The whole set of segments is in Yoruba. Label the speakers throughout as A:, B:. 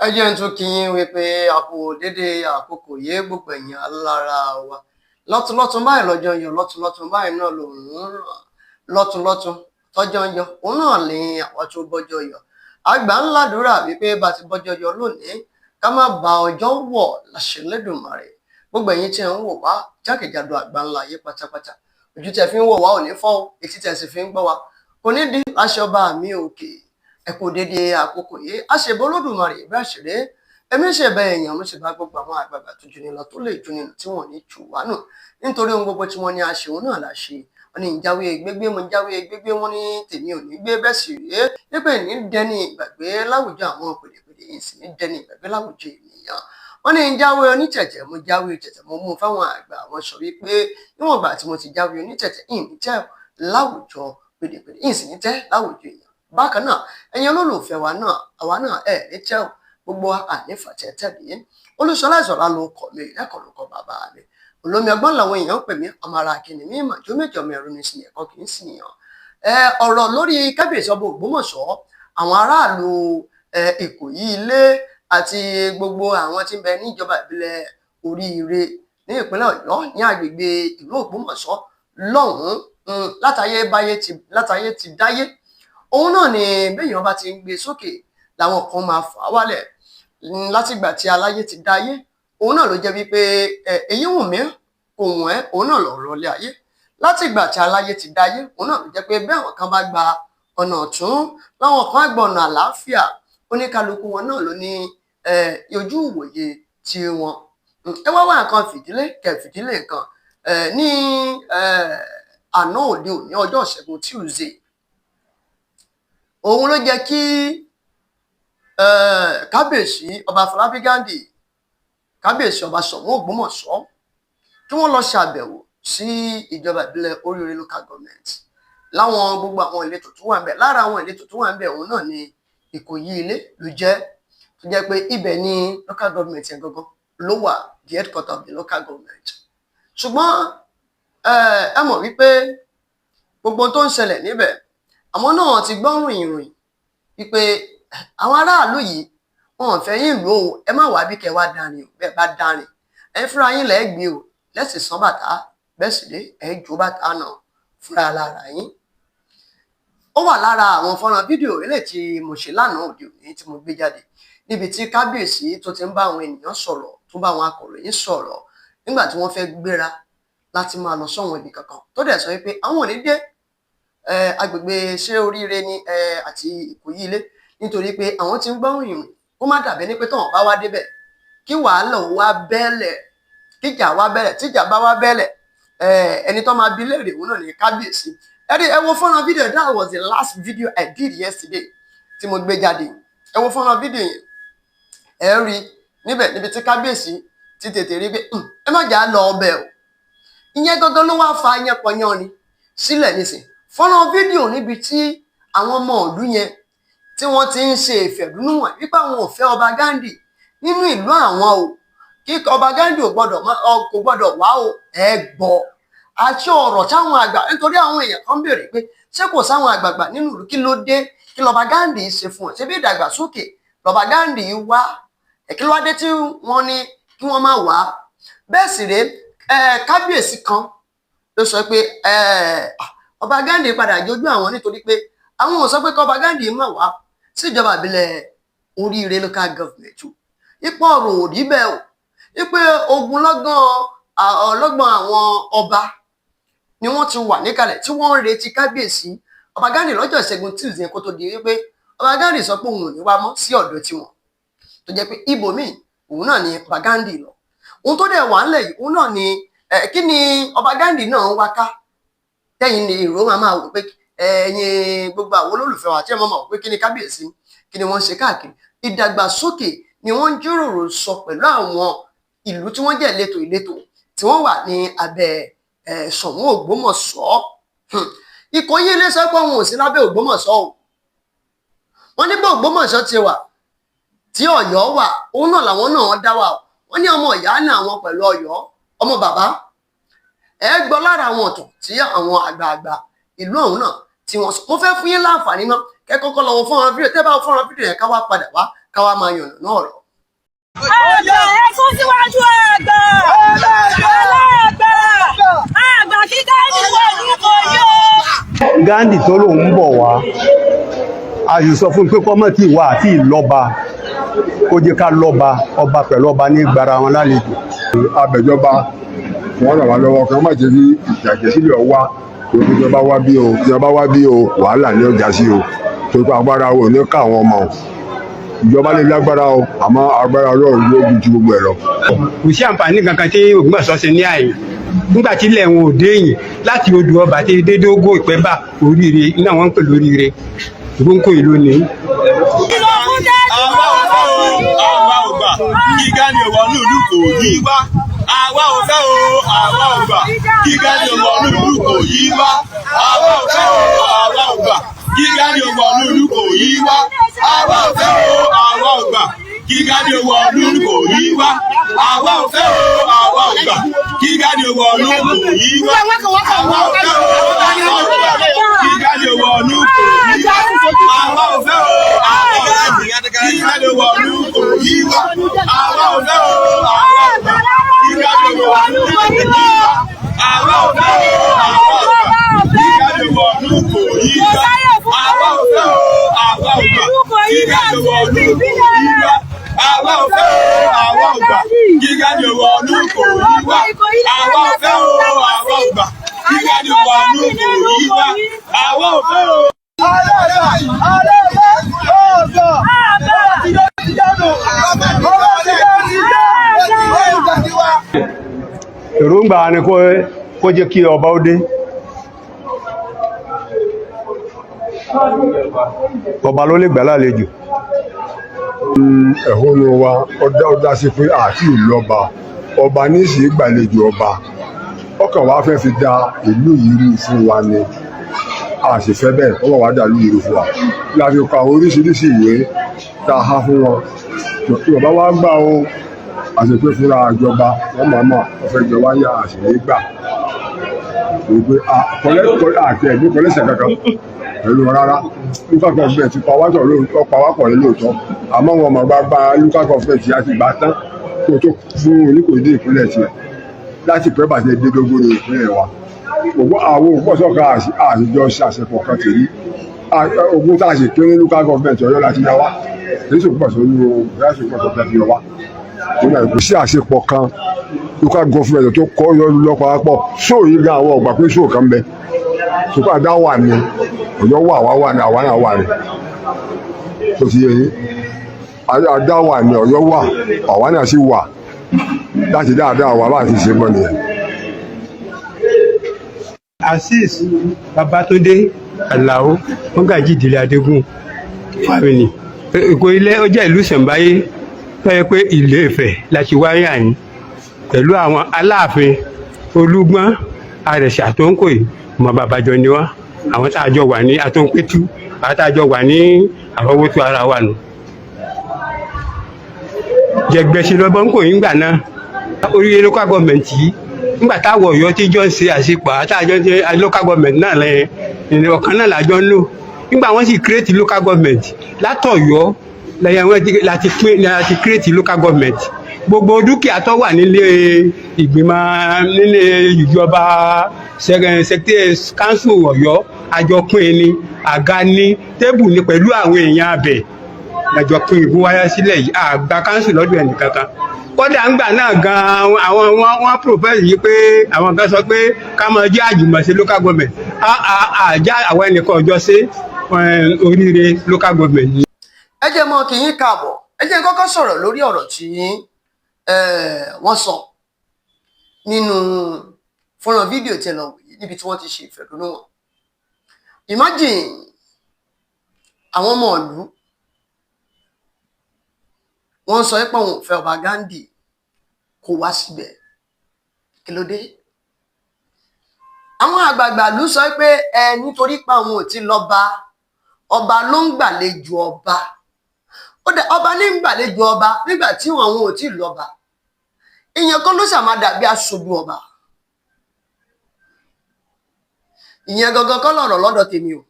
A: Ẹ jẹ́ n tún kí yín wípé a kú dédé àkókò yìí, gbogbo ẹ̀yin alára wa. Lọ́tùnlọ́tùn báyìí lọ́jọ́ yọ, lọ́tùnlọ́tùn báyìí náà lòun ń ràn, lọ́tùnlọ́tùn tọ́jọ́ ń yọ, òun náà ní àwọn tó bọ́jọ́ yọ. Àgbà ńlá dúrà wípé bá ti bọ́jọ́ yọ lónìí, ká má ba ọjọ́ wọ̀ láṣẹ Lédùmarè. Gbogbo ẹ̀yin tí ẹ ń wò wá jákèjádò àgbà ńlá ayé pátápátá, ojú tẹ fi ń wò wá ò ní fọ́ o, etí tẹ sì fi ń gbọ́ wa kò ní di láṣẹ ọba mi òkè. Ẹ kú dédé àkókò yìí. Àṣebọ Olódùmarè ìbá ṣeré, èmi ṣe bẹ èèyàn, mo sì bá gbogbo àwọn àgbààgbà tó juni lọ, tó lè juni nù, tí wọn ní jù wá nù, nítorí ohun gbogbo tí wọn ní a ṣe, òun náà là ṣe. Wọn ní ìjáwé gbégbé, mo jáwé gbégbé, wọn ní tèmi ò ní gbé bẹ́ẹ̀ sì rèé, wípé ní dẹni ìgbàgbé láwùjọ àwọn pèdèpèdè yìí, sì ní dẹni ìgbàgbé láwùjọ ènìyàn. Wọn ní jáwé onítẹ̀tẹ̀, mo jáwé tẹ̀tẹ̀, mo mú fáwọn àgbà. Wọn sọ wípé níwọ̀n ìgbà tí mo ti jáwé onítẹ̀tẹ̀, ìní tẹ́ láwùjọ pèdèpèdè yìí, sì ní tẹ́ láwùjọ èèyàn. Bákan náà, ẹ̀yin olólùfẹ́ wa náà, àwa náà ẹ̀ ní tẹ́ ò, gbogbo ànífàtẹ́ tẹ̀lé. Olúṣọlá Ìṣọ̀lá ló kọ̀ mí, ẹ̀kọ́ ló kọ bàbá mi. Olómi ọgbọ́n làwọn èèyàn ń pè mí, ọmọ ara kìnnì mí màjú méjì, ọmọ ẹ̀rù ní sin ẹ̀kọ́ kì í sìn yàn. Ọ̀rọ̀ lórí kábíyèsí ọba Ògbómọ̀ṣọ́, àwọn aráàlú Ìkòyí ilé àti gbogbo àwọn tí ń bẹ níjọba ìbílẹ̀ Oríire ní ìpínlẹ̀ Ọ̀yọ́, ní agbègbè ìlú Ògbómọ̀ṣọ́ lọ́hùn-ún, látayé ti dáyé, òun náà ni béèyàn bá ti ń gbé sókè làwọn kan máa fà á wálẹ̀. Látìgbà tí aláyé ti dáyé, òun náà ló jẹ́ wípé èyí wù mí kò wùn ẹ́, òun náà lọ̀rọ̀ ilé ayé. Látìgbà tí aláyé ti dáyé, òun náà ló jẹ́ pé bí àwọn kan bá gba ọ̀nà ọ̀tún, láwọn kan á gba ọ̀nà àlàáfíà. Oníkálukú wọn náà ló ní ojú ìwòye tí wọn. Ẹ wá wá nǹkan fìdílé kẹ fìdílé nǹkan. Ní àná òde òní, ọjọ́ Ìṣẹ́gun Tuesday, òun ló jẹ́ kí kábíyèsí ọba Afọlábí Ghandi, kábíyèsí ọba Ṣọ̀ún Ògbómọ̀ṣọ́, kí wọ́n lọ ṣàbẹ̀wò sí ìjọba ìbílẹ̀ Oríire Local Government, láwọn gbogbo àwọn ìletò tó wà ń bẹ̀. Lára àwọn ìletò tó wà ń bẹ̀, òun náà ni Ìkòyí ilé ló jẹ́, tó jẹ́ pé ibẹ̀ ni local government yẹn gangan ló wà, the headquarter of the local government. Ṣùgbọ́n ẹ mọ̀ wípé gbogbo tó ń ṣẹlẹ̀ níbẹ̀, àwọn náà ti gbọ́ ròyìnròyìn wípé àwọn aráàlú yìí, wọn ò fẹ́ yín lò ó. Ẹ má wá bí kẹ wá darin o, bẹ́ẹ̀ bá darin, ẹ fúnra yín lẹ́ẹ̀ gbé o, lẹ́sìn sán bàtà bẹ́ẹ̀ sì dé, ẹ jó bàtà náà fúnra lára yín. Ó wà lára àwọn fọ́nrán fídíò eléyìí tí mo ṣe lánàá òde òní tí mo gbé jáde, níbi tí kábíyèsí tó ti ń bá àwọn ènìyàn sọ̀rọ̀, tó bá àwọn akọ̀ròyìn sọ̀rọ̀ nígbà tí wọ́n fẹ́ gbéra láti máa lọ sọ́wọ́n ibì kankan, tó dẹ̀ sọ wípé àwọn ò ní dé agbègbè ṣé Oríire ní àti Ìkòyí ilé, nítorí pé àwọn tí ń gbọ́ ìrìn, kó má dàbí ní pé tọ́wọ́n bá wá débẹ̀, kí wàhálà ó wá bẹ́ẹ̀lẹ̀, kíjà wá bẹ́ẹ̀lẹ̀. Tíjà bá wá bẹ́ẹ̀lẹ̀, ẹni tó máa bi léèrè, òun náà ní kábíyèsí. Ẹ rí, ẹ wo fọ́nrán fídíò. That was the last video I did yesterday tí mo gbé jáde. Ẹ wo fọ́nrán fídíò yẹn, ẹ rí níbẹ̀ níbi tí kábíyèsí ti tètè rí pé ẹ má jà á lọ ọbẹ̀ o. Ìyẹn gangan ló wá fa yánpọnyánrin sílẹ̀ nísìn. Fọ́nrán fídíò níbi tí àwọn ọmọ ìlú yẹn tí wọ́n ti ń ṣe ìfẹ̀hónúhàn wípé àwọn ò fẹ́ ọba Ghandi nínú ìlú àwọn o, kí ọba Ghandi ò gbọ́dọ̀ kò gbọ́dọ̀ wá o. Ẹ gbọ́ àti ọ̀rọ̀ táwọn àgbà, nítorí àwọn èèyàn kan béèrè pé ṣé kò sáwọn àgbààgbà nínú ìlú? Kí ló dé? Kí lọ́ba Ghandi ṣe fún ọ? Ṣé bí ìdàgbàsókè lọ́ba Ghandi wá? Kí ló wá dé tí wọ́n ní kí wọ́n má wá? Bẹ́ẹ̀ sì rèé, kábíyèsí kan ló sọ pé ọba Ghandi padà jójú àwọn, nítorí pé àwọn ò sọ pé kọ́ba Ghandi má wá síjọba ìbílẹ̀ Oríire Local Government o. Ipò ọ̀rọ̀ ò rí bẹ́ẹ̀ o, wípé ogunlọ́gọ̀ ọlọ́gbọ̀n àwọn ọba ni wọ́n ti wà níkàlẹ̀ tí wọ́n ń retí kábíyèsí ọba Ghandi lọ́jọ́ Ìṣẹ́gun Tuesday, kó tó di wípé ọba Ghandi sọ pé òun ò ní wá mọ́ sí ọ̀dọ̀ tiwọn, tó jẹ́ pé ibòmíì òun náà ni ọba Ghandi lọ. Ohun tó dẹ̀ wà ńlẹ̀ yìí, òun náà ni kí ni ọba Ghandi náà ń wá ká? Tẹ́yìn ni èrò máa máa wò pé ẹ̀yin gbogbo àwọn olólùfẹ́ wa tí ẹ máa máa wò pé kí ni kábíyèsí, kí ni wọ́n ń ṣe káàkiri? Ìdàgbàsókè ni wọ́n ń jíròrò sọ pẹ̀lú àwọn ìlú tí wọ́n jẹ́ ìletò ìletò tí wọ́n wà ní abẹ́ Ṣọ̀ún Ògbómọ̀ṣọ́. Ìkòyí ilé sọ pé òun ò sí lábẹ́ Ògbómọ̀ṣọ́ o. Wọ́n ní bí Ògbómọ̀ṣọ́ ti wà tí Ọ̀yọ́ wà, òun náà làwọn náà dá wà o. Wọ́n ní ọmọ ìyá ní àwọn pẹ̀lú Ọ̀yọ́, ọmọ bàbá. Ẹ gbọ́ lára àwọn ọ̀tàn tí àwọn àgbààgbà ìlú ọ̀hún náà tí wọ́n sọ. Mo fẹ́ fún yín láǹfààní náà, kẹ́ kọ́kọ́ lọ wo fọ́nrán fídíò. Tẹ́ bá wo fọ́nrán fídíò yẹn, ká wá padà wá. Káwá máa yànnà náà ọ̀rọ̀.
B: Àgbà, ẹ sún síwájú. Àgbà, aláàgbà, àgbà, kí Gandhi wọ̀lú Ìkòyí o.
C: Gandhi tó lòun ń bọ̀ wá, a sì sọ fún un pé kọ́mọ́ tí wà àti ìlọ́ba, kó jẹ́ ká lọ́ba. Ọba pẹ̀lú ọba ní gbara wọn lálejò.
D: Abẹ̀jọba, wọ́n ràn wá lọ́wọ́ kí wọ́n má jẹ́ kí ìjàjẹ́ wá, torí pé ìjọba wá bí o, ìjọba wá bí o, wàhálà ní ọjà sí o, torí pé agbára wo ní ká àwọn ọmọ o. Ìjọba lè lágbára o, àmọ́ agbára Ọlọ́run ló ju ti gbogbo ẹ̀ lọ.
E: Kò sí àǹfààní kankan tí Ògbómọ̀ṣọ́ ṣe ní àyè nígbà tí ilẹ̀ wọn ò dé yìí láti odò ọba tí dédógó ìpẹ́bà oríire iná wọn ń pè lóríire ìgbóǹkó ìlú ni.
F: Àwa ò fẹ́ o, àwa ò gbà kí Gandhi wọnú ìlú Ìkòyí wá. Àwa ò fẹ́ o, àwa ò gbà kí Gandhi wọnú ìlú Ìkòyí wá. Àwa ò fẹ́ o, àwa ò gbà kí Gandhi wọnú ìlú Ìkòyí wá. Àwa ò fẹ́ o, àwa ò gbà kí Gandhi wọnú ìlú Ìkòyí wá. Àwa ò fẹ́ o, àwa ò gbà kí Gandhi wọnú Ìkòyí wá. Àwa ò fẹ́ o, àwa ò gbà kí Gandhi wọnú Ìkòyí wá. Àwa ò fẹ́ o, àwa ò gbà kí Gandhi wọnú Ìkòyí wá. Àwa ò fẹ́ o, àwa ò gbà kí Gandhi wọnú Ìkòyí wá. Àwa ò fẹ́ o, àwa ò gbà kí Gandhi wọnú Ìkòyí wá. Àwa ò fẹ́ o, àwa ò gbà kí Gandhi wọnú Ìkòyí wá. Àwa ò fẹ́ o, àwa ò gbà kí Gandhi wọnú Ìkòyí wá. Àwa ò fẹ́ o, àwa ò gbà kí Gandhi wọnú Ìkòyí wá. Àwa ò fẹ́ o.
G: Aláàbẹ̀ ọ̀gá ọba ti dé ti dánù, ọba ti dé ti dé ọ̀gá ti wá.
C: Èròǹgbà ni kó jẹ́ kí ọba ó dé. Ọba ló lè gbà lálejò.
D: Ẹ̀hónú wa ó dá sí pé àti ìlọ́ba, ọba ní sì gbàlejò ọba. Ọkàn wa fẹ́ fi da ìlú yìí rú fún wa ni, a sì fẹ́ bẹ́ẹ̀. Wọ́n wá dà ìlú yìí rú fún wa la fi kọ àwọn oríṣiríṣi ìwé tá a há fún wọn tí ọba wa gbà o. A sì pé fúnra ìjọba wọn mọ̀ọ́mọ̀ wọ́n fẹ́ jọ wáyà, a sì ní gbà wípé àti ẹ̀mí kọ́lẹ́sẹ̀ kankan pẹ̀lú wọn rárá. Local government ti pawápọ̀ lóòótọ́, pawápọ̀ ní lóòótọ́, àmọ́ wọn mọ̀ gbagba local government àti ìgbà tán kó tó fún Oníkòyí ní ìpínlẹ̀ tiẹ̀ láti pẹ́ bàtẹ́ dédógún ní ìpínlẹ̀ wa. Ògbó àwọn ògbósọ̀kan àṣìjọ ṣàṣepọ̀ kan tèrí ogun tá a sì pín ní local government Ọ̀yọ́ láti yá wa, èyí sì pọ̀ sórí o, ìyá sì pọ̀ sórí fi wá nígbà kò sí àṣepọ̀ kan local government tó kọ́ lọ́pàápọ̀ sóò yí gan. Àwọn ọ̀gbà pé sóò kan bẹ ṣùgbọ́n àdá wà ní Ọ̀yọ́ wà, wá wà ní àwa náà wà ní tó ti yé yín. Àdá wà ní Ọ̀yọ́ wà, àwa náà sì wà láti dáadáa wà bá a ti ṣe mọ́ nìyẹn.
E: Azeez Babatunde Alao, mọ́gàjí ìdílé Adégún family. Èkó ilé ó jẹ́ ìlú ìṣẹ̀ǹbáyé tó yẹ pé Ilé Ifẹ̀ láti wáyé àyín pẹ̀lú àwọn Aláàfin Olúgbọ́n Àrẹ̀sà tó ń kò yìí mọ babajọ ni wá. Àwọn tá a jọ wà ní Atọ́npẹ́tù, àwọn tá a jọ wà ní àrọ́wọ́tó ara wa nù. Jẹgbẹ́sí lọ́bọ̀ ń kò yín gbà náà oríire local government yìí nígbà táwọn Ọ̀yọ́ tí jọ ń ṣe àṣepọ̀ àtàjọ ń ṣe local government náà lẹ́yìn ọ̀kan náà làjọ ń lò. Nígbà wọ́n sì create local government látọ̀yọ́ lẹ́yìn wọ́n láti pín láti create local government. Gbogbo dúkìá tó wà nílé ìgbìmọ̀, nílé ìjọba, secretary council Ọ̀yọ́, àjọpín ni. Àga ní table ní pẹ̀lú àwọn èèyàn abẹ àjọpín ìbú wáyà sílẹ̀ yìí. Àgbà council lọ́dọ̀ ẹnì kankan. Kódà ńgbà náà gan, àwọn wọn propose yìí pé àwọn kan sọ pé ká máa jẹ́ àjùmọ̀ṣe local government àjá àwọn ẹnìkan ọjọ́ sí oríire local government ni.
A: Ẹ jẹ́ mọ́ kí yín káàbọ̀. Ẹ jẹ́ n kọ́kọ́ sọ̀rọ̀ lórí ọ̀rọ̀ tí wọ́n sọ nínú fọ́nrán fídíò tí ẹ lọ wò yìí níbi tí wọ́n ti ṣe ìfẹ̀hónúhàn. Imagine, àwọn ọmọ ìlú wọ́n sọ pé àwọn ò fẹ́ ọba Ghandi kó wá síbẹ̀. Kí ló dé? Àwọn àgbààgbà ìlú sọ pé ẹ nítorí pé àwọn ò tí lọ́ba, ọba ló ń gbàlejò ọba. Ó dẹ ọba ní ń gbàlejò ọba nígbà tí àwọn ò tí lọ́ba. Ìyẹn kan ló ṣàmà dàbí aṣojú ọba. Ìyẹn gangan kọ́ lọ̀rọ̀ lọ́dọ̀ tèmi o.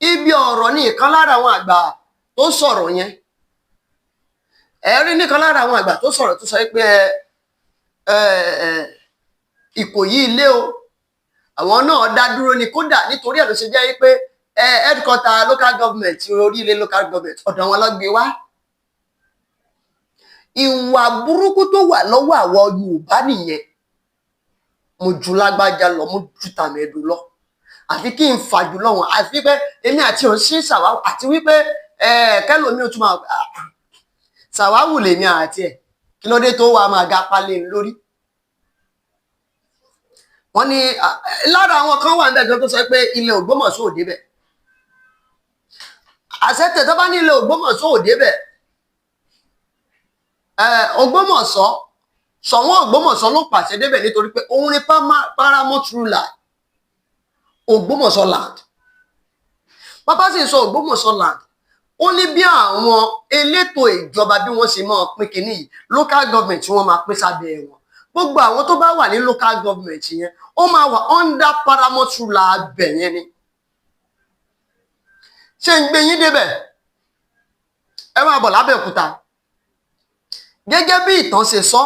A: Ibi ọ̀rọ̀ ní ìkan lára àwọn àgbà tó sọ̀rọ̀ yẹn, ẹ rí nìkan lára àwọn àgbà tó sọ̀rọ̀ tó sọ pé ẹ ẹ Ìkòyí Ilé o, àwọn náà dá dúró ni. Kódà nítorí ẹ̀ ló ṣe jẹ́ pé headquarter local government, Oríire local government, ọ̀dọ̀ wọn ló gbé wá. Ìwà burúkú tó wà lọ́wọ́ àwọn Yorùbá nìyẹn. Mo ju lágbájá lọ, mo ju tàmẹ̀dù lọ, àfi kí n fà jù lọ́wọ́n, àfi pé èmi àti òun sí sàwáwù, àti wípé kẹlòmí ò tún máa sàwáwù lèmi àti ẹ̀, kí ló dé tó wàá máa ga palẹ̀ lórí? Wọ́n ní lára àwọn kan wà níbẹ̀ tó sọ pé ilẹ̀ Ògbómọ̀ṣọ́ ò débẹ̀. Àṣẹ́tẹ̀ tó bá ní ilẹ̀ Ògbómọ̀ṣọ́ ò débẹ̀, Ògbómọ̀ṣọ́, Ṣọ̀ún Ògbómọ̀ṣọ́ ló pàṣẹ débẹ̀, nítorí pé òun ni paramount ruler Ògbómọ̀ṣọ́ land. Bàbá sì sọ Ògbómọ̀ṣọ́ land, ó ní bí àwọn elétò ìjọba bí wọ́n ṣe máa pín kínní yìí, local government tí wọ́n máa pín sábẹ́ wọn, gbogbo àwọn tó bá wà ní local government yẹn, ó máa wà under paramount ruler abẹ yẹn ni. Ṣé ń gbé yín débẹ̀? Ẹ máa bọ̀ lábẹ́òkúta. Gẹ́gẹ́ bí ìtàn ṣe sọ,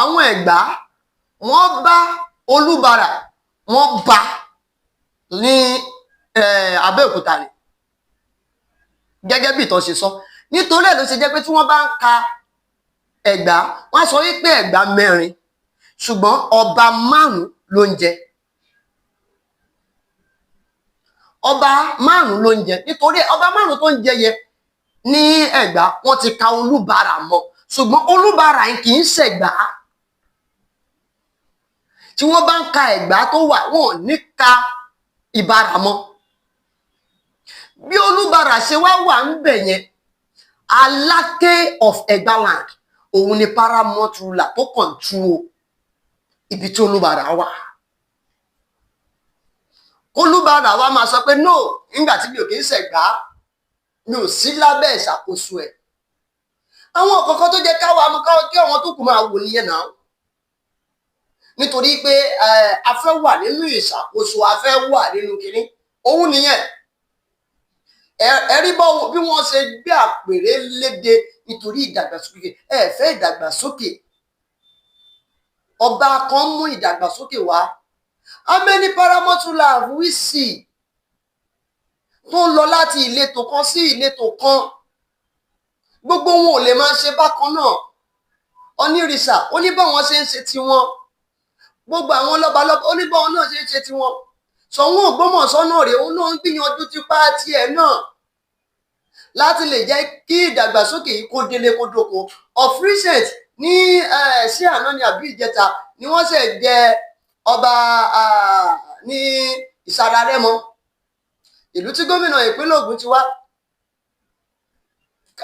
A: àwọn Ẹ̀gbá, wọ́n bá Olúbarà, wọ́n bá ní Abẹ́òkúta ni, gẹ́gẹ́ bí ìtàn ṣe sọ. Nítorí ẹ̀ ló ṣe jẹ́ pé tí wọ́n bá ń ka Ẹ̀gbá, wọ́n á sọ wípé Ẹ̀gbá mẹ́rin, ṣùgbọ́n ọba márùn ló ń jẹ. Ọba márùn ló ń jẹ. Nítorí ọba márùn tó ń jẹ yẹ ní Ẹ̀gbá, wọ́n ti ka Olúbarà mọ́, ṣùgbọ́n Olúbarà kì í ṣẹ̀gbá. Tí wọ́n bá ń ka Ẹ̀gbá tó wà, wọn ò ní ka Ìbarà mọ́. Bí Olúbarà ṣe wá wà ń bẹ̀ yẹn, Aláké of Ẹ̀gbáland, òun ni paramount ruler tó control ibi tí Olúbarà wà. Olúbarà wa máa sọ pé no, nígbà tí mi ò kì í ṣẹ̀gbá, mi ò sí lábẹ́ ìṣàkóso ẹ̀. Àwọn kọ̀ọ̀kan tó jẹ́ káwa kí àwọn tó kù máa wò nìyẹn náà, nítorí pé a fẹ́ wà nínú ìṣàkóso, a fẹ́ wà nínú kinní, òun nìyẹn. Ẹ rí bọ́ bí wọ́n ṣe gbé àpèrè léde nítorí ìdàgbàsókè. Ẹ fẹ́ ìdàgbàsókè, ọba kan mú ìdàgbàsókè wá. How many paramount ruler have we see tó ń lọ láti ìletò kan sí ìletò kan? Gbogbo wọn ò lè máa ṣe bákan náà. Onírìṣà, ó ní báwọn ṣe ń ṣe tiwọn. Gbogbo àwọn lọ́balọ́ba, ó ní báwọn náà ṣe ń ṣe tiwọn. Ṣọ̀ún Ògbómọ̀ṣọ́ náà rèé, òun náà ń gbìyànjú tipa tiẹ̀ náà láti lè jẹ́ kí ìdàgbàsókè yìí kó délé kó dóko. Of recent ní sí àná ní àbí ìjẹta ni wọ́n ṣe jẹ ọba ní Ìsàrà Rẹ́mọ, ìlú tí gómìnà ìpínlẹ̀ Ògùn ti wá,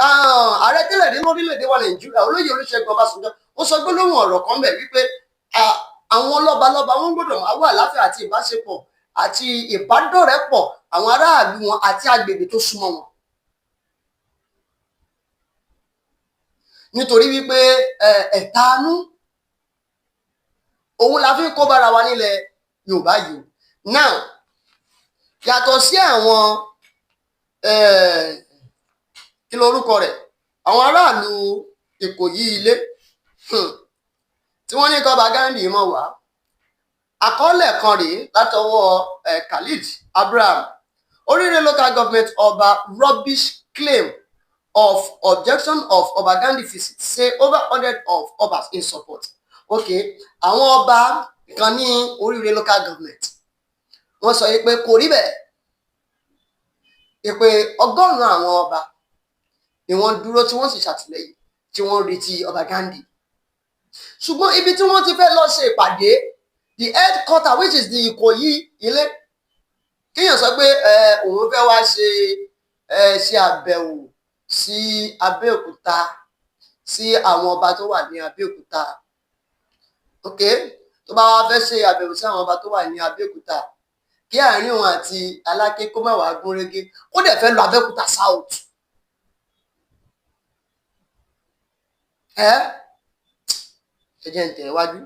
A: ààrẹ tẹ́lẹ̀ ní lórílẹ̀‐èdè wa Nàìjíríà, olóyè Olúṣẹ́gun Ọbásanjọ́. Ó sọ gbólóhùn ọ̀rọ̀ kan bẹ̀ wípé àwọn lọ́balọ́ba, wọn gbọ́dọ̀ wá wà láfíà àti ìbáṣepọ̀ àti ìbádọ́rẹ̀pọ̀ àwọn aráàlú wọn àti agbègbè tó súnmọ́ wọn, nítorí wípé ẹ̀tanú òun la fi ń kó bára wa nílẹ̀ Yorùbá yìí. Now, yàtọ̀ sí àwọn, kí lorúkọ rẹ̀, àwọn aráàlú Ìkòyí Ilé tí wọ́n ní kọ́ba Ghandi mọ̀ wá, àkọọ́lẹ̀ kan rèé látọwọ́ Khalid Abraham. Oríire local government ọba rubbish claim of objection of Ọba Ghandi visit, say over 100 of obas in support. Okay, àwọn ọba kan ní Oríire local government, wọ́n sọ yìí pé kò rí bẹ́ẹ̀, ìpè 100 àwọn ọba ni wọ́n dúró, tí wọ́n sì ṣàtìlẹ́yìn, tí wọ́n retí ọba Ghandi. Ṣùgbọ́n ibi tí wọ́n ti fẹ́ lọ ṣe ìpàdé, the headquarter, which is the Ìkòyí Ilé, kéèyàn sọ pé òun fẹ́ wá ṣe àbẹ̀wò sí Abẹ́òkúta, sí àwọn ọba tó wà ní Abẹ́òkúta. Ok, tó bá wá fẹ́ ṣe àbẹ̀wò sí àwọn ọba tó wà ní Abẹ́òkúta, kí àárín òun àti Aláké kó má wàá gún régé, ó dẹ̀ fẹ́ lọ Abẹ́òkúta South. Ẹ jẹ́ n tẹ̀ wájú.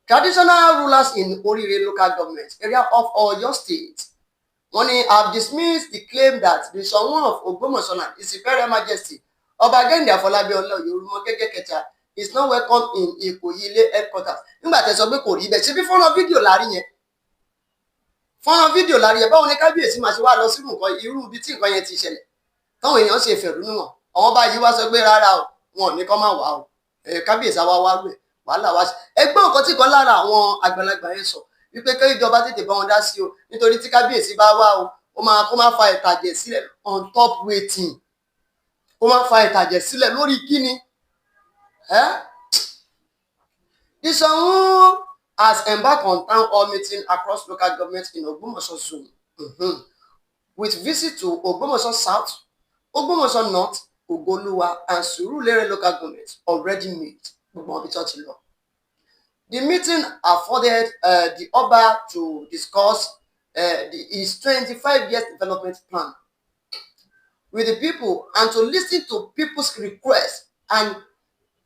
A: Traditional rulers in Orire local government area of Oyo State Wọ́n ní, "Have dismissed the claim that the Soun of Ogbomoso land, His Imperial Majesty Ọba Kehinde Afọlábí Ọláoyè Orúmọgẹ́gẹ́ kẹta, is not welcome in Ìkòyí Ilé headquarters." Nígbà tẹ́ sọ pé kò rí bẹ́ẹ̀, ṣe bí fọ́nrán fídíò láàrin yẹn, fọ́nrán fídíò láàrin yẹn. Báwo ni kábíyèsí máa ṣe wá lọ sírù nǹkan irú ibi tí nǹkan yẹn ti ṣẹlẹ̀, táwọn èèyàn ṣe fẹ̀rúnú hàn? Àwọn báyìí wá sọ pé rárá o, wọn ò ní kọ́ máa wà o. Kábíyèsí àwa wá rú ẹ̀, wàhálà wá sí. Ẹgbẹ́ nǹkan tí kan lára àwọn àgbàlagbà yẹn sọ wípé kí ìjọba tètè bá wọn dá sí o, nítorí tí kábíyèsí bá wá o, ó máa kó máa fa ìtàjẹ̀ sílẹ̀. On top wetin? Kó máa fa ìtàjẹ̀ sílẹ̀ lórí kíni? The Soun has embarked on town hall meeting across local governments in Ogbomoso zone, with visit to Ogbomoso South, Ogbomoso North, Ogoluwa and Surulere local governments already made. Gbogbo wọn bí tó ti lọ. The meeting afforded the Oba to discuss his 25 years development plan with the people and to listen to people's requests and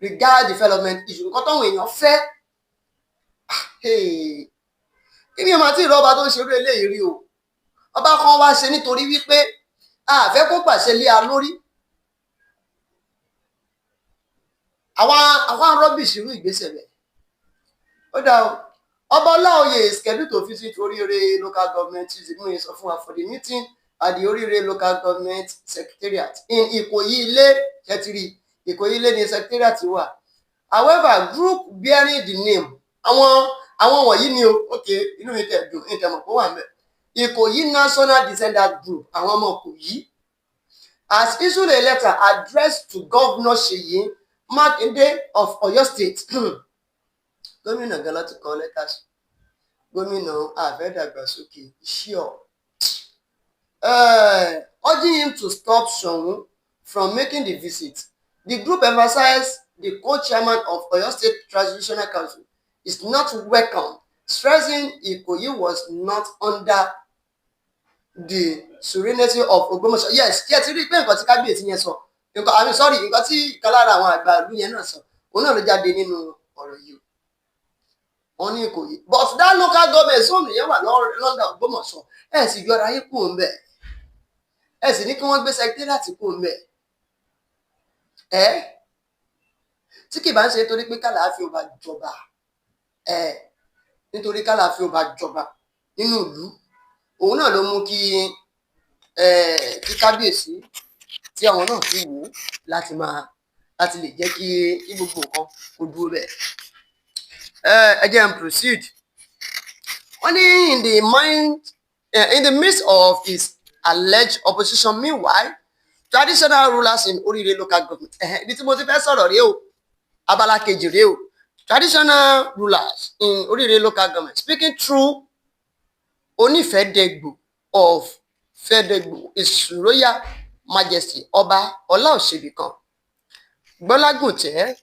A: regard development issue. Nǹkan táwọn èèyàn fẹ́. Kí ni ọmọ àti ìrọba tó ń ṣerú eléyìí rí o? Ọba kan wá ṣe nítorí wípé a fẹ́ kó pàṣẹ lé a lórí. Àwa rubbish irú ìgbésẹ̀ rẹ̀. Ó dá o. Ọba Ọláoyè is scheduled to visit Oríire local government Tuesday, mú sọ fún wa, for the meeting at the Oríire local government secretariat in Ìkòyí Ilé. Ṣẹtìrì Ìkòyí Ilé ní secretariat wà. However, group bearing the name, àwọn wọ̀nyí ni o. Ok, inú mi tẹ̀ dùn ní tẹ̀mọ̀ kó wà mẹ́. Ìkòyí National Descendant Group, àwọn ọmọ Ìkòyí, has issued a letter addressed to Governor Seyi Makinde of Oyo State. Gómìnà gan láti kọ lẹ́tà sí gómìnà àfẹ́dàgbàsókè sure, urging him to stop Soun from making the visit. The group emphasized the co-chairman of Oyo State Traditional Council is not welcome, stressing Ikoyi was not under the sovereignty of Ogbomoso. Yes, kí ẹ ti rí i pé nǹkan tí kábíyèsí yẹn sọ, nǹkan, I mean, sorry, nǹkan tí ìkan lára àwọn àgbà ìlú yẹn náà sọ, òun náà ló jáde nínú ọ̀rọ̀ yìí. Wọ́n ní Ìkòyí, but that local government zone yẹn wà lọ́ndà Ògbómọ̀ṣọ́. Ẹ sì yọra yín kúrò ńbẹ̀, ẹ sì ní kí wọ́n gbé secretariat kúrò ńbẹ̀. Ẹ tí kì bá ń ṣe torí pé kàlàáfíà ò bá jọba, ẹ nítorí kàlàáfíà ò bá jọba nínú ìlú, òun náà ló mú kí ẹ kí kábíyèsí tí àwọn náà fi wò ó láti máa láti lè jẹ́ kí gbogbo nǹkan kó dúró bẹ́ẹ̀. Ẹ jẹ́ n proceed. Wọ́n ní in the midst of his alleged opposition, meanwhile, traditional rulers in Orire local government, ibi tí mo ti fẹ́ sọ̀rọ̀ rèé o, abala kejì rèé o. Traditional rulers in Orire local government, speaking through Onífẹ̀dẹ̀gbò of Fẹ̀dẹ̀gbò, His Royal Majesty Ọba Ọláòṣèbìkan Gbọ́lágùntẹ́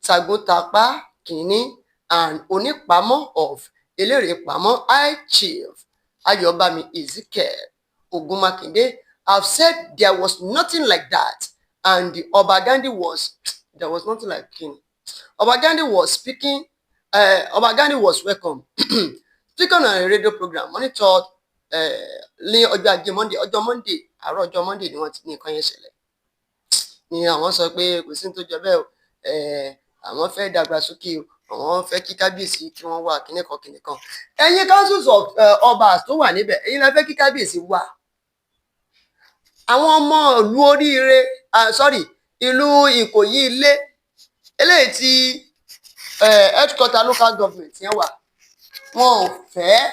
A: Tàgùntàpá kìíní, and Onípamọ́ of Elérépamọ́, High Chief Ayọ̀bámi Ezekiel Ogunmakinde, have said there was nothing like that and the Oba Gandhi was there was nothing like him. Oba Gandhi was speaking Oba Gandhi was welcome. Speaking on a radio program monitored ní ọjọ́ ajé Monday, ọjọ́ Monday, àárọ̀ ọjọ́ Monday ni wọ́n ti ní nǹkan yẹn ṣẹlẹ̀, ni àwọn sọ pé kò sí ní tó jọ bẹ́ẹ̀ o. Àwọn fẹ́ dàgbàsókè o, àwọn fẹ́ kí kábíyèsí kí wọ́n wà, kíní kan kíní kan. Ẹ̀yin councils of obas tó wà níbẹ̀, ẹ̀yin la fẹ́ kí kábíyèsí wà. Àwọn ọmọ ìlú Oríire, sorry, ìlú Ìkòyí Ilé, eléyìí tí headquarter local government yẹn wà, wọn ò fẹ́.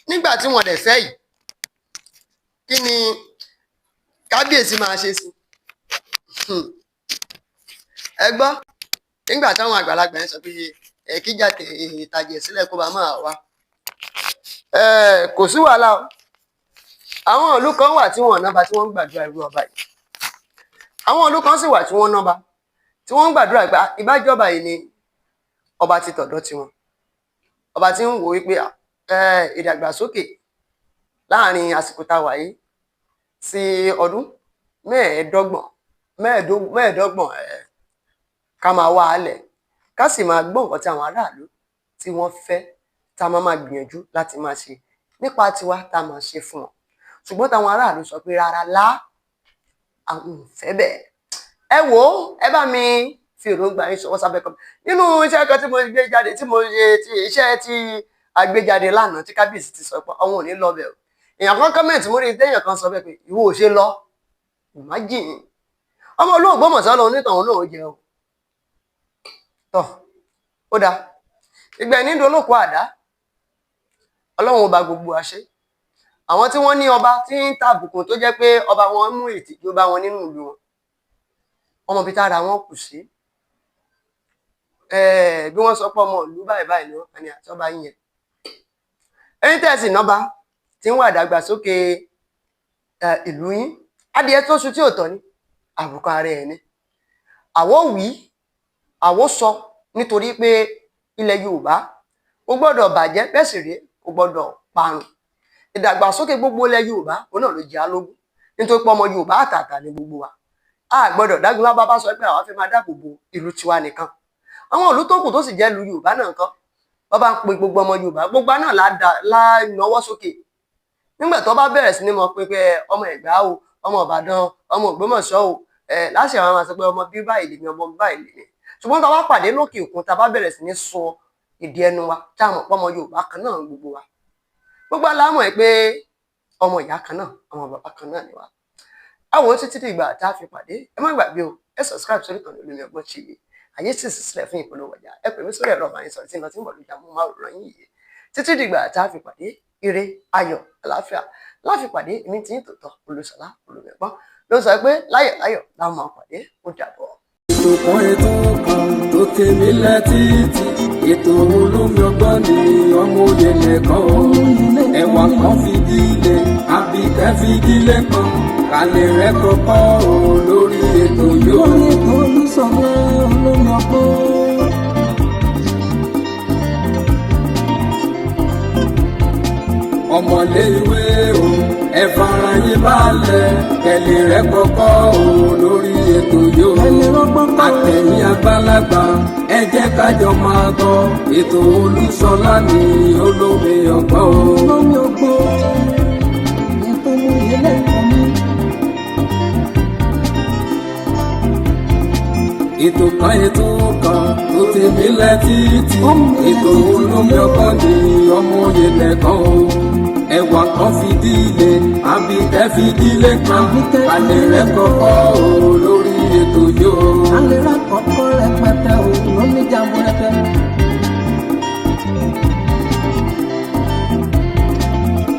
A: Nígbà tí wọ́n dẹ̀ fẹ́ yìí, kí ni kábíyèsí máa ṣe sí? Ẹ gbọ́, nígbà táwọn àgbàlagbà yẹn sọ pé ẹ kíjà ìtàjẹ̀ sílẹ̀ kó bá máa wá, kò sí wàhálà o. Àwọn ìlú kan wà tí wọ́n nọ́ba tí wọ́n ń gbàdúrà irú ọba yìí. Àwọn ìlú kan sì wà tí wọ́n nọ́ba tí wọ́n ń gbàdúrà pé ìbájọba yìí ni ọba ti tọ̀dọ̀ tiwọn, ọba tí ń wò wípé ìdàgbàsókè láàrin àsìkò tá a wà yìí sí ọdún 25, 25, ká máa wá a lẹ̀, ká sì máa gbọ́ nǹkan tí àwọn aráàlú tí wọ́n fẹ́, tá a máa máa gbìyànjú láti máa ṣe. Nípa tiwa tá a máa ṣe fún wọn, ṣùgbọ́n táwọn aráàlú sọ pé rárá lá, àwọn ò fẹ́ bẹ́ẹ̀. Ẹ wò ó, ẹ bá mi fi èròǹgbà yín ṣọwọ́ sábẹ́ kan nínú iṣẹ́ kan tí mo gbé jáde, tí mo ṣe, tí iṣẹ́ tí a gbé jáde lánàá, tí kábíyèsí ti sọ pé àwọn ò ní lọ bẹ̀ o. Èèyàn kan comment, mo rí i téèyàn kan sọ bẹ́ẹ̀ pé ìwọ ò ṣe lọ. Imagine, ọmọ olóògbómọ̀ṣọ́ lọ, onítọ̀hún náà ó jẹ o. Tọ́ ó dáa, ìgbà ní dolóko àdá, Ọlọ́run ọba gbogbo àṣẹ. Àwọn tí wọ́n ní ọba tí ń tàbùkù, tó jẹ́ pé ọba wọn mú ìtìjú bá wọn nínú ìlú wọn, ọmọ bíi tára wọn kù sí, bí wọ́n sọ pé ọmọ ìlú báyìí báyìí ni wọ́n ní àtọ́ba yín yẹn. Ẹni tẹ̀sí nọ́ba tí ń wà dàgbàsókè ìlú yín, adìẹ tó ṣu tí ò tọ́ ni àbùkù ara ẹ̀ ni. Àwọ̀ wí, àwọ̀ sọ, nítorí pé ilẹ̀ Yorùbá kò gbọ́dọ̀ bàjẹ́, bẹ́ẹ̀ sì rèé, kò gbọ́dọ̀ parun. Ìdàgbàsókè gbogbo ilẹ̀ Yorùbá òun náà ló jẹ́ alógún, nítorí pé ọmọ Yorùbá àtàtà ni gbogbo wa. A gbọ́dọ̀ dágunlá bá bá sọ pé àwa fẹ́ máa dáàbò bo ìlú tiwa nìkan. Àwọn ìlú tó kù tó sì jẹ́ ìlú Yorùbá náà nǹkan, wọ́n bá ń pe gbogbo ọmọ Yorùbá, gbogbo náà la náwó sókè. Nígbà tó bá bẹ̀rẹ̀ sí ní mọ̀ pé ọmọ Ẹ̀gbá o, ọmọ Ìbàdàn, ọmọ Ògbómọ̀ṣọ́ o, láṣẹ àwọn máa sọ pé ọmọ bí báyìí lèmi, ọmọ báyìí lèmi. Ṣùgbọ́n tá a bá pàdé lókè òkun, tá a bá bẹ̀rẹ̀ sí ní sọ èdè ẹnu wa, tá a mọ̀ pé ọmọ Yorùbá kan náà gbogbo wa, gbogbo alámọ̀ ẹ̀ pé ọmọ ìyá kan náà, ọmọ bàbá kan náà ni wa. Ẹ wò ó, títí dìgbà tá a fi pàdé, ẹ má gbàgbé o, ẹ subscribe sórí ìkànnì Olómi Ọgbọ́n TV. Àyè sì sì sílẹ̀ fún ìpolówó ọjà. Ẹ pè mí sórí ẹ̀rọ ìbánisọ̀rọ̀ tí ń lọ tí ń bọ̀ lójú amóhùnmáwòrán yín yìí. Títí dìgbà tá a fi pàdé, ire, ayọ̀, àlàáfíà láfi pàdé. Èmi tí ń tòótọ́ Olúṣọlá Olómi Ọgbọ́n ló sọ pé láyọ̀ láyọ̀ láwọn máa pàdé. Ó dàbọ̀.
H: Ètò kan, ètò kan tó tèmi létí, ètò Olómi Ọgbọ́n ni. Ọmọ òye lẹ́kọ̀ọ́, ẹ̀wà kan fìdílé, àbíkẹ́ fìdílé kan, kálẹ̀ rẹ̀ kọ́kọ́ o lórí ètò yóò.
G: Lórí ètò Olúṣọlá Olómi Ọgbọ́n.
H: Ọmọlé ìwé o, ẹ fara yín balẹ̀, kẹlẹ̀ rẹ̀ kọ́kọ́ o lórí ètò yóò.
G: Kẹ́lẹ́ rọ́gbọ́n kọ́.
H: Àtẹ̀yìn àgbàlagbà, ẹ jẹ́ kájọ máa gbọ́ ètò Olúṣọlá ní Olómi Ọgbọ́n o.
G: Olómi Ọgbọ́n ètò oyè lẹ́kọ̀ọ́ mi.
H: Ètò kan, ètò kan tó ti mílẹ̀ títí,
G: Ó milẹ̀
H: ètò
G: títí.
H: Olómi Ọgbọ́n ní ọmọ òye lẹ́kọ̀ọ́ o. Ẹwà kan fìdílé, àbíkẹ́ fìdílé kan,
G: Àbíkẹ́
H: kálẹ̀
G: fìdílé
H: rẹ̀ kọ́kọ́ o lórí ètò yóò.
G: Alẹ́ rà kọ́kọ́ rẹpẹtẹ o lóní jàmbó rẹpẹ.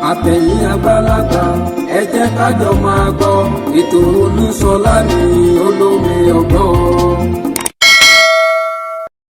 H: Àtẹ̀yìn àgbàlagbà, ẹ jẹ́ kájọ máa gbọ́ ètò Olúṣọlá ní